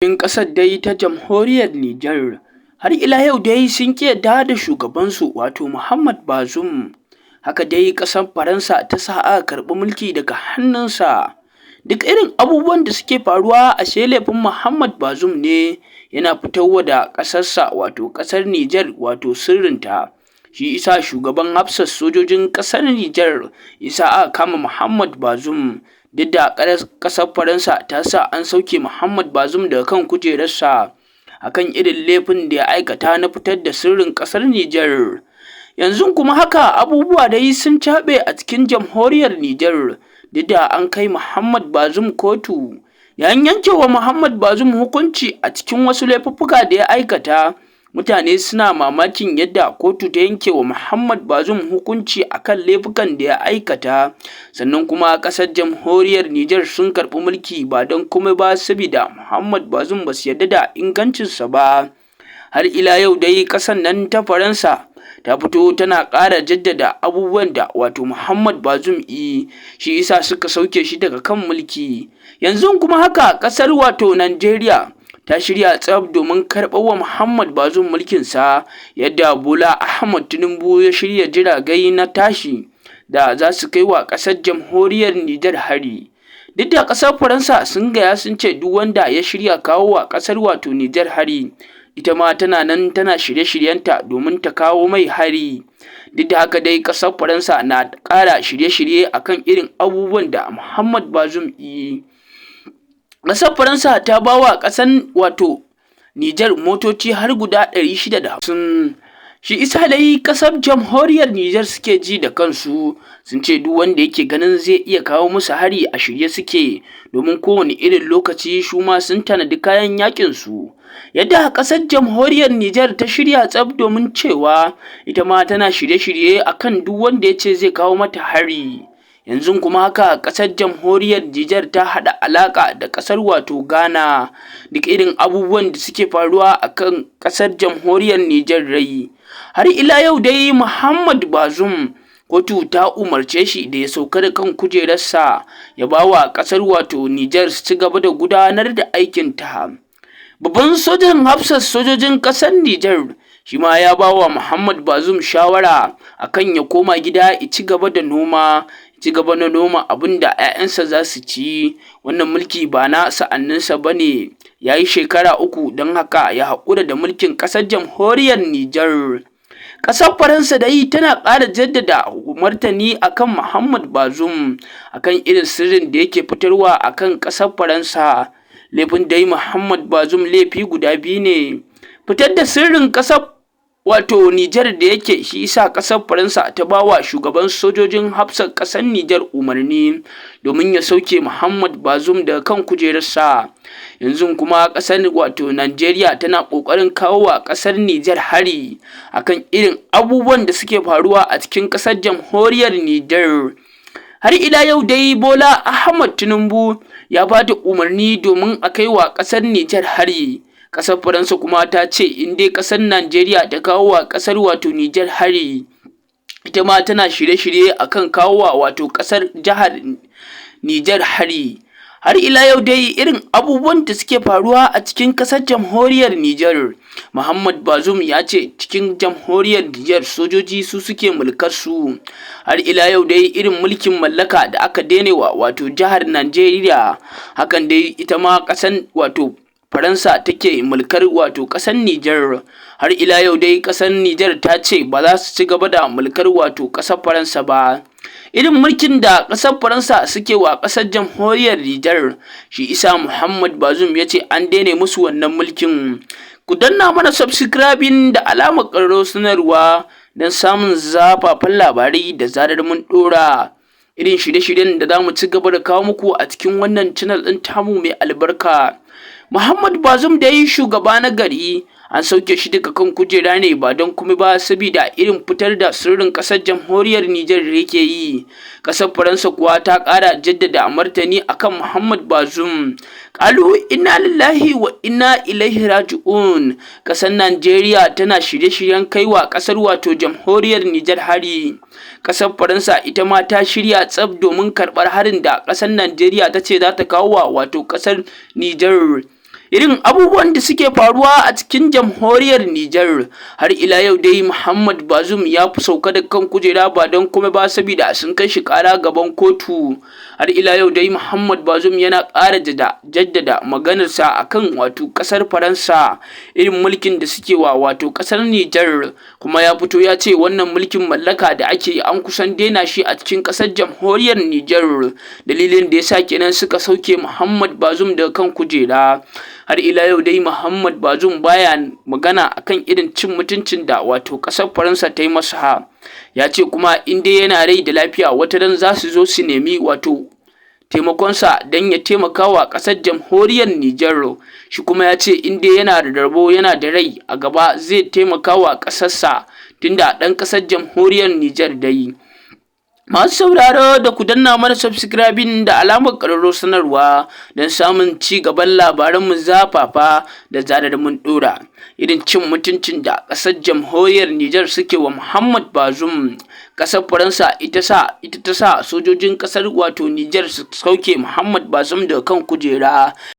Sojojin ƙasar dai ta jamhuriyar Nijar har ila yau dai sun ƙi yarda da shugabansu, wato Mohamed Bazoum. Haka dai ƙasar Faransa ta sa aka karɓi mulki daga hannunsa. Duk irin abubuwan da suke faruwa ashe laifin Mohamed Bazoum ne, yana fitarwa da ƙasarsa, wato ƙasar Nijar, wato sirrinta. Shi isa shugaban hafsar sojojin ƙasar Nijar isa aka kama Mohamed Bazoum, duk da ƙasar Faransa ta sa an sauke Mohamed Bazoum daga kan kujerarsa akan irin laifin da ya aikata na fitar da sirrin ƙasar Nijar. Yanzu kuma haka abubuwa dai sun caɓe a cikin jamhuriyar Nijar, duk da an kai Mohamed Bazoum kotu. Yayin yankewa Mohamed Bazoum hukunci a cikin wasu laifuffuka da ya aikata, mutane suna mamakin yadda kotu ta yanke wa Mohamed Bazoum hukunci akan laifukan da ya aikata. Sannan kuma ƙasar jamhuriyar Nijar sun karɓi mulki ba don komai ba saboda Mohamed Bazoum ba su yarda da ingancinsa ba. Har ila yau dai ƙasar nan ta Faransa ta fito tana ƙara jaddada abubuwan da wato Mohamed Bazoum yi, shi isa suka sauke shi daga kan mulki. Yanzu kuma haka ƙasar wato Najeriya ta shirya tsaf domin karɓar wa Mohamed Bazoum mulkinsa, yadda Bola Ahmed Tinubu ya shirya jiragai na tashi da za su kai wa ƙasar jamhuriyar Nijar hari. Duk da ƙasar Faransa sun gaya sun ce duk wanda ya shirya kawo wa ƙasar wato Nijar hari, ita ma tana nan tana shirye-shiryenta domin ta kawo mai hari. Duk da haka dai ƙasar Faransa na ƙara shirye-shirye akan irin abubuwan da Mohamed Bazoum yi. Ƙasar Faransa ta ba wa ƙasar wato Nijar motoci har guda 650. Shi isa dai ƙasar jamhuriyar Nijar suke ji da kansu, sun ce duk wanda yake ganin zai iya kawo musu hari, a shirye suke, domin kowane irin lokaci su ma sun tanadi kayan yakin su. Yadda ƙasar jamhuriyar Nijar ta shirya tsaf domin cewa ita ma tana shirye-shirye akan duk wanda ya ce zai kawo mata hari. Yanzu kuma haka ƙasar jamhuriyar Nijar ta haɗa alaƙa da ƙasar wato Ghana. Duk irin abubuwan da suke faruwa a kan ƙasar jamhuriyar Nijar rai. Har ila yau dai Mohamed Bazoum, kotu ta umarce shi da ya sauka da kan kujerarsa, ya ba wa ƙasar wato Nijar su ci gaba da gudanar da aikinta. Babban sojan hafsar sojojin ƙasar Nijar shi ma ya ba wa Mohamed Bazoum shawara akan ya koma gida ya ci gaba da noma, ci gaba na noma abin da 'ya'yansa za su ci. Wannan mulki ba na sa'anninsa ba ne, ya yi shekara 3, don haka ya haƙura da mulkin ƙasar jamhuriyar Nijar. Ƙasar Faransa dai tana ƙara jaddada martani akan Mohamed Bazoum akan irin sirrin da yake fitarwa akan ƙasar Faransa. Laifin dai Mohamed Bazoum laifi guda biyu ne: fitar da sirrin ƙasar wato Nijar da yake, shi isa ƙasar Faransa ta ba wa shugaban sojojin hafsar ƙasar Nijar umarni domin ya sauke Mohamed Bazoum daga kan kujerarsa. Yanzu kuma ƙasar wato Najeriya tana ƙoƙarin kawo wa ƙasar Nijar hari akan irin abubuwan da suke faruwa a cikin ƙasar jamhuriyar Nijar. Har ila yau dai Bola Ahmed Tinubu ya ba da umarni domin a kai wa ƙasar Nijar hari. Ƙasar Faransa kuma ta ce in dai ƙasar Najeriya ta kawo wa ƙasar wato Nijar hari, ita ma tana shirye-shirye akan kawo wa wato ƙasar jihar Nijar hari. Har ila yau dai irin abubuwan da suke faruwa a cikin ƙasar jamhuriyar Nijar, Mohamed Bazoum ya ce cikin jamhuriyar Nijar sojoji su suke mulkar su. Har ila yau dai irin mulkin mallaka da aka daina wa wato jihar Najeriya, hakan dai ita ma ƙasar wato Faransa take mulkar wato ƙasar Nijar. Har ila yau dai ƙasar Nijar ta ce ba za su ci gaba da mulkar wato ƙasar Faransa ba. Irin mulkin da ƙasar Faransa suke wa ƙasar jamhuriyar Nijar, shi isa Mohamed Bazoum ya ce an daina musu wannan mulkin. Ku danna mana subscribing da alamar ƙararrawar sanarwa don samun zafafan labarai da zarar mun ɗora. Irin shirye-shiryen da za mu ci gaba da kawo muku a cikin wannan channel ɗin tamu mai albarka. Mohamed Bazoum da yi shugaba na gari, an sauke shi daga kan kujera ne ba don kuma ba saboda irin fitar da sirrin ƙasar jamhuriyar Nijar da yake yi. Ƙasar Faransa kuwa ta ƙara jaddada martani akan Mohamed Bazoum. Ƙalu inna lillahi wa inna ilaihi raji'un. Ƙasar Najeriya tana shirye-shiryen kaiwa ƙasar wato jamhuriyar Nijar hari. Ƙasar Faransa ita ma ta shirya tsaf domin karɓar harin da ƙasar Najeriya ta ce za ta kawo wa wato ƙasar Nijar. Irin abubuwan da suke faruwa a cikin Jamhuriyar Nijar. Har ila yau dai, Muhammad Bazoum ya fi sauka da kan kujera ba don kuma ba saboda sun kai shi ƙara gaban kotu. Har ila yau dai, Muhammad Bazoum yana ƙara jaddada maganarsa akan wato ƙasar Faransa, irin mulkin da suke wa wato ƙasar Nijar, kuma ya fito ya ce wannan mulkin mallaka da ake, an kusan daina shi a cikin ƙasar Jamhuriyar Nijar. Dalilin da yasa kenan suka sauke Muhammad Bazoum daga kan kujera. Har ila yau dai, Muhammad Bazoum baya magana akan irin cin mutuncin da wato ƙasar Faransa ta yi masa. Ya ce kuma in dai yana rai da lafiya, wata ran za su zo su nemi wato taimakonsa don ya taimaka wa ƙasar Jamhuriyar Nijar. Shi kuma ya ce in dai yana da rabo, yana da rai, a gaba zai taimaka wa ƙasarsa, tunda ɗan ƙasar Jamhuriyar Nijar dai. Masu sauraro, da ku danna mana subscribing da alamar ƙararrawar sanarwa don samun ci gaban labaranmu zafafa da zarar mun ɗora. Irin cin mutuncin da ƙasar Jamhuriyar Nijar suke wa Muhammad Bazoum, ƙasar Faransa ita ta sa sojojin ƙasar wato Nijar su sauke Muhammad Bazoum daga kan kujera.